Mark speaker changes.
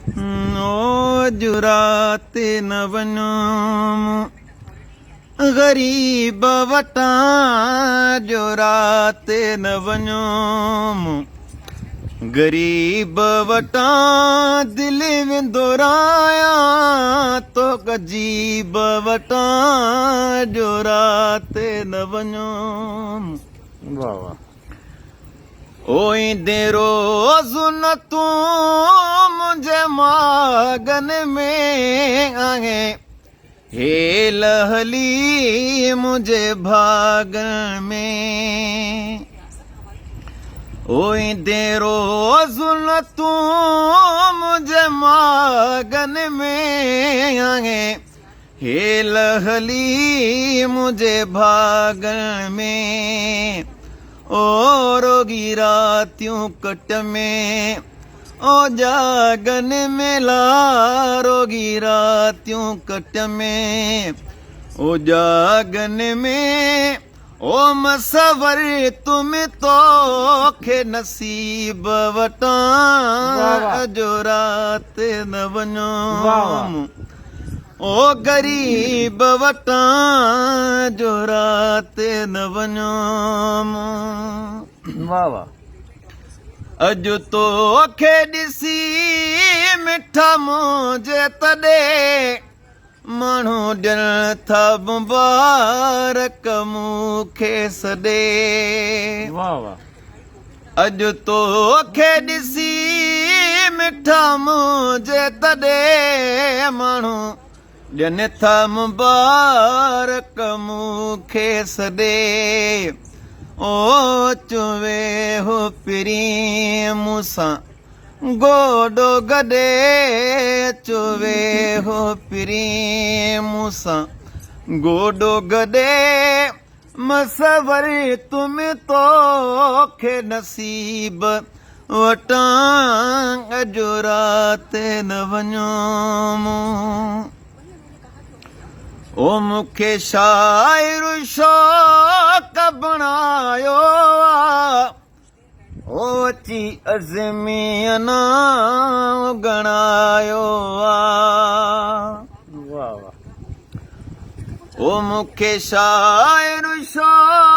Speaker 1: او اڄ رات نه وڃو غريب وٽان، اڄ رات نه وڃو غريب وٽان، دل ويندو رايان تو عجيب وٽان، اڄ رات نه وڃو.
Speaker 2: واهه واهه.
Speaker 1: او ايندين روز نه تون منهنجي ماڳن ۾ آهين هيل هلي منهنجي ڀاڳن ۾. او ايندين روز نه تون منهنجي ماڳن ۾ آهين هيل هلي منهنجي ڀاڳن ۾. او روڳي راتيون ڪٽ ۾ او جاڳن ۾ لا، روڳي راتيون ڪٽ ۾ او جاڳن ۾. او مصور تم توکي نصيب وٽان، اڄ رات نه وڃو او غريب وٽان، اڄ رات نه وڃو.
Speaker 2: واهه واهه.
Speaker 1: اڄ توکي ڏسي مٺا منهنجي تڏي، ماڻهو ڏين ٿا مبارڪ مون کي سڏي.
Speaker 2: واهه واهه.
Speaker 1: اڄ توکي ڏسي مٺا منهنجي تڏي، ماڻهو ڏين ٿا مبارڪ مون کي سڏي. او چوي هو پرين مون سان گوڏو گڏي، چوي هو پرين مون سان گوڏو گڏي. مصور تم توکي نصيب وٽان، اڄ رات نه وڃو. او مون کي شاعر شوق بڻايو آ، او اچي ازميء نانء ڳڻايو آ.
Speaker 2: واهه واهه.
Speaker 1: او مون کي شاعر شوق